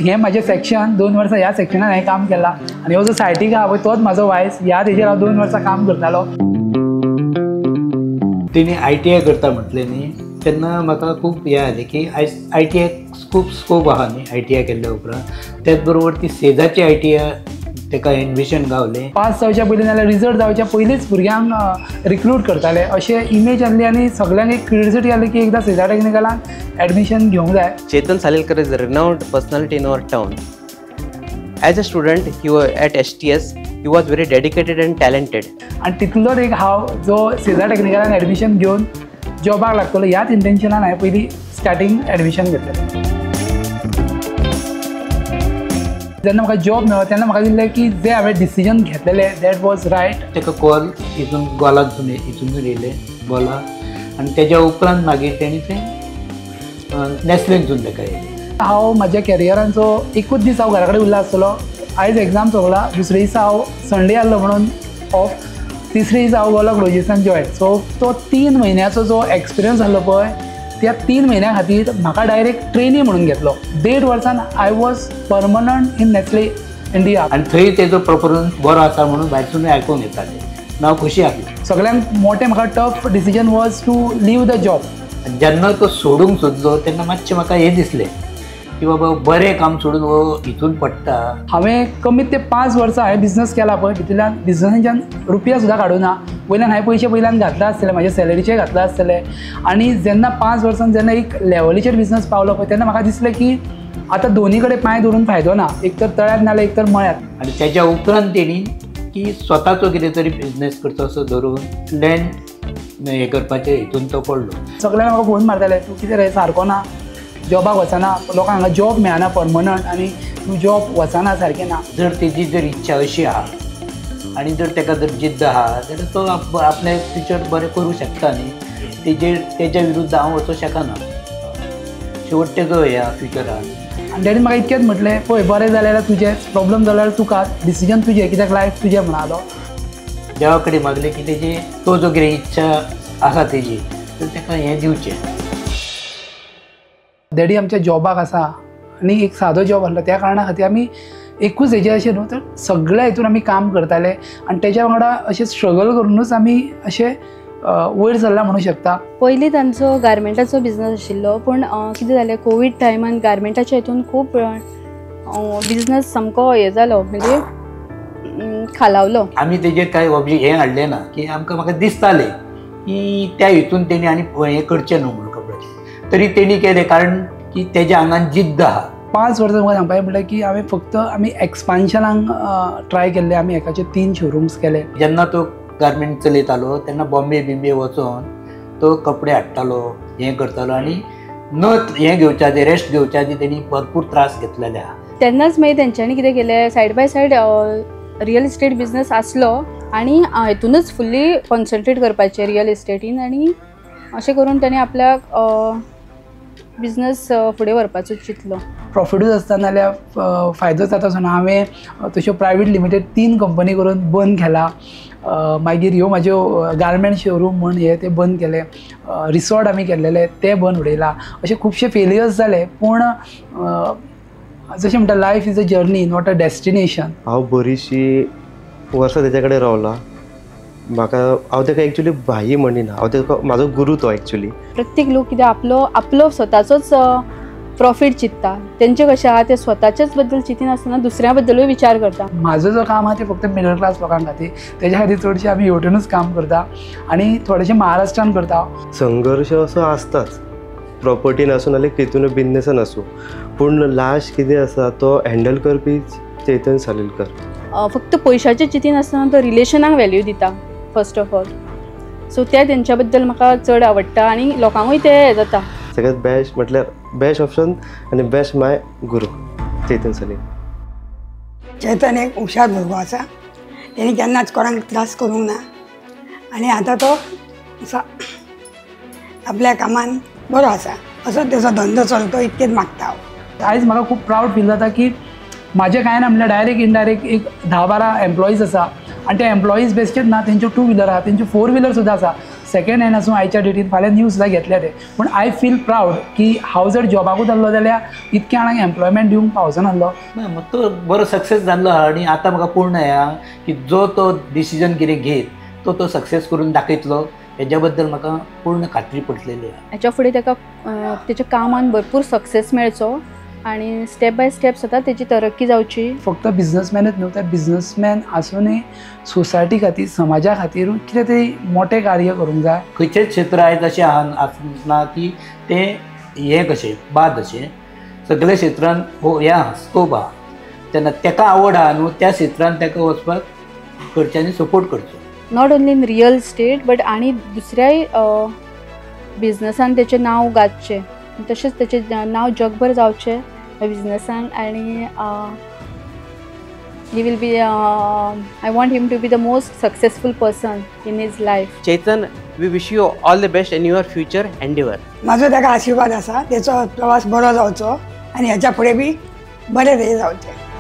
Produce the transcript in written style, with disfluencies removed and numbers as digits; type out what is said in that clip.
हें म्हाजें सेक्शन 2 वर्सां ह्या सेक्शनान हांवें काम केलां आनी हो जो सायटीक आहा पळय तोच म्हाजो वायस, ह्या तेजेर हांव 2 वर्सां काम करतालो. तेणी ITI करता म्हटलें न्ही तेन्ना म्हाका खूब हें जालें की ITI खूब स्कोप आहा न्ही ITI केल्ल्या उपरांत. त्याच बरोबर ती सेजाची ITI ताका एडमिशन गावलें. पास जावच्या पयलीं नाल्यार रिजल्ट जावच्या पयलींच भुरग्यांक रिक्रूट करताले अशें इमेज आहली आनी सगल्यांक एक क्युरियोसिटी आहली की एकदां सेजा टॅक्निकलान एडमिशन घेवंक जाय. Chetan Salilkar is a renowned personality in our town. As a student, he was at STS, he was very dedicated and talented. आनी तितलोच एक हांव जो सेजा टॅक्निकलान एडमिशन घेवन जॉबाक लागतलो ह्याच इंटेन्शनान हांवें पयलीं स्टार्टींग एडमिशन घेतलें. जेन्ना म्हाका जॉब मेळ्ळो तेन्ना म्हाका दिसलें की जे हांवें डिसिजन घेतलेलें that was right. ताका कॉल हितून गोलांतसून हितून येयलें गोला आनी तेज्या उपरांत मागीर तेणी तें नॅस्लेनसून ताका येयलें. हांव म्हाज्या कॅरियरांचो एकूच दीस हांव घरा कडेन उरला आसतलो. आयज एग्जाम सोंपला, दुसरे दिसा हांव संडे आहलो म्हणून ऑफ, तिसरे दिसा हांव गोला ग्लोजीसान जॉयन. सो तो 3 म्हयन्याचो जो एक्सपिरियन्स आहलो पळय त्या 3 म्हयन्या खातीर म्हाका डायरेक्ट ट्रेनी म्हणून घेतलो. 1.5 वर्सान I was permanent in Nestle India. आनी थंय तेजो परफॉर्मन्स बरो आसा म्हणून भायरसून आयकूंक येतालें, हांव खोशी आसलो. सगळ्यांत मोठें म्हाका tough decision was to leave the job. जेन्ना तो सोडूंक सोदलो तेन्ना मातशें म्हाका हें दिसलें की बाबा बरें काम सोडून हो हितून पडटा. हांवें कमीत ते 5 वर्सां हांवें बिजनस केला पळय, भितरल्यान बिजनसाच्यान रुपया सुद्दां काडूना, वयल्यान हांवें पयशे वयल्यान घातला आसतले, म्हाजे सॅलरीचे घातला आसतले. आनी जेन्ना 5 वर्सान जेन्ना एक लेवलीचेर बिजनस पावलो पळय तेन्ना म्हाका दिसलें की आतां दोनी कडेन पांय दवरून फायदो ना, एक तर तळ्यांत नाल्यार एक तर मळ्यांत. आनी तेज्या उपरांत तेणी की स्वताचो कितें तरी बिजनेस करचो असो धरून लँड हें करपाचें हितून तो पडलो. सगळ्यांक म्हाका फोन मारताले, तूं कितें रे सारको ना, जॉबाक वचना, लोकांक हांगा जॉब मेळना परमनंट आनी तूं जॉब वचना सारकें ना. जर तेजी जर इच्छा अशी आहा आनी जर ताका जर जिद्द आहा जाल्यार तो आपलें फ्युचर बरें करूं शकता न्ही. तेजेर तेज्या विरुद्ध हांव वचूंक शकना, शेवट तेजो हें आहा फ्युचर आहा. आनी डॅडीन म्हाका इतकेंच म्हटलें, पळय बरें जालें जाल्यार तुजेंच, प्रॉब्लम जालो जाल्यार तुका, डिसिजन तुजें, कित्याक लायफ तुजें म्हणालो. देवा कडेन मागलें की तेजी तो जो कितें इच्छा आसा तेजी तर ताका हें दिवचें. डॅडी आमच्या जॉबाक आसा आनी एक सादो जॉब आसलो त्या कारणा खातीर आमी एकूच हेजेर अशें न्हू तर सगळ्या हितून आमी काम करताले आनी तेज्या वांगडा अशें स्ट्रगल करुनूच आमी अशें वयर सरला म्हणूं शकता. पयलीं तांचो गार्मेंटाचो बिजनस आशिल्लो, पूण कितें जालें कोवीड टायमान गार्मेंटाच्या हितून खूब बिजनस सामको हें जालो, म्हणजे खालावलो. आमी तेजेर कांय हें हाडलें ना की आमकां म्हाका दिसतालें की त्या हितून तेणी आनी हें करचें न्हू म्हणून कपड्याचें, तरी तेणी केलें कारण की तेज्या आंगान जिद्द आहा. 5 वर्सां म्हाका सांगपाचें म्हणल्यार की हांवें फक्त आमी एक्सपान्शनाक ट्राय केल्लें, आमी एकाचे 3 शोरुम्स केले. जेन्ना तो गार्मेंट चलयतालो तेन्ना बॉम्बे बिम्बे वचोन तो कपडे हाडटालो, हें करतालो आनी न हें घेवच्या आदी रेस्ट घेवच्या आदी तेणी भरपूर त्रास घेतलेले आहा. तेन्नाच मागीर तेंच्यांनी कितें केलें, side by side real estate business आसलो आनी हितूनच फुल्ली कॉन्सन्ट्रेट करपाचें रियल इस्टेटीन, आनी अशें करून ताणें आपल्याक बिजनस फुडें व्हरपाचो चिंतलो. प्रॉफिटूच आसता नाल्यार फायदो जाता असो ना. हांवें तश्यो प्रायवेट लिमिटेड 3 कंपनी करून बंद केला. मागीर ह्यो म्हाज्यो गार्मेंट शोरूम म्हूण हे ते बंद केले, रिसॉर्ट आमी केल्लेले ते बंद उडयला. अशे खुबशे फेलियर्स जाले, पूण जशें म्हणटा life is a journey not a destination. हांव बरीचशी वर्सां तेज्या कडेन रावलां. म्हाका हांव ताका एक्चुली भाई म्हणिना, हांव ताका म्हाजो गुरू तो एक्चुली. प्रत्येक लोक कितें आपलो आपलो स्वताचोच प्रॉफीट चिंतता, तेंचे कशें आहा ते स्वताच्याच बद्दल चिंतिनासतना दुसऱ्या बद्दलूय विचार करता. म्हाजो जो काम आहा तें फक्त मिडल क्लास लोकां खातीर, तेज्या खातीर चडशें आमी हेवटेनूच काम करता आनी थोडेशें महाराष्ट्रान करता. संघर्श असो आसताच, प्रॉपर्टीन आसूं नाल्यार कितून बिजनेसान आसूं, पूण लास्ट कितें आसा तो हँडल करपी चेतन सालेलकर. फक्त पयशाचें चिंतिनासतना तो रिलेशनाक व्हॅल्यू दिता फर्स्ट ऑफ ऑल. सो ते तेंच्या बद्दल म्हाका चड आवडटा आनी लोकांकूय ते जाता. सगळ्यात बेस्ट म्हटल्यार बेस्ट ऑप्शन आनी best my Guru Chetan Salelkar. Chetan एक हुशार भुरगो आसा, तेणी केन्नाच कोणाक त्रास करूंक ना आनी आतां तो आपल्या कामान बरो आसा, असो तेजो धंदो चलतो इतकेंच मागता हांव. आयज म्हाका खूब प्रावड फील जाता की म्हाजें कांय ना म्हणल्यार डायरेक्ट इनडायरेक्ट एक 10-12 एम्प्लॉईज आसा आनी ते एम्प्लॉईज बेश्टेच ना, तेंच्यो 2 व्हिलर आहा, तेंच्यो 4 व्हिलर सुद्दां आसा. सेकंड हँड आसूं आयच्या डेटीन फाल्यां न्यू सुद्दां घेतले ते. पूण I feel proud की हांव जर जॉबाकूच आसलो जाल्यार इतक्या जाणांक एम्प्लॉयमेंट दिवंक पावचो नासलो. ना तो बरो सक्सेस जाल्लो आहा आनी आतां म्हाका पूर्ण हें आहा की जो तो डिसिजन कितें घेत तो तो सक्सेस करून दाखयतलो हेज्या बद्दल म्हाका पूर्ण खात्री पटलेली आहा. हेच्या फुडें ताका तेच्या कामान भरपूर सक्सेस मेळचो आनी स्टेप बाय स्टेप सदांच तेची तरक्की जावची. फक्त बिजनसमॅनूच न्हू तर बिजनसमॅन आसुनूय सोसायटी खातीर समाजा खातीर कितें तरी मोटें कार्य करूंक जाय. खंयचेच क्षेत्र आयज अशें आसना की तें हें कशें बाद अशें सगल्या क्षेत्रान हो हें आहा स्कोप आहा. तेन्ना तेका आवड आहा न्हू त्या क्षेत्रान तेका वचपाक घरच्यांनी सपोर्ट करचो. Not only in real estate but आनी दुसऱ्याय बिजनसान तेचें नांव गाजचें, तशेंच तेचें नांव जगभर जावचें बिजनसान. आनी he will be I want him to be the most successful person in his life. Chetan, we wish you all the best in your future endeavour. म्हाजो ताका आशिर्वाद आसा तेचो प्रवास बरो जावचो आनी हेच्या फुडें बी बरें तेजें जावचें.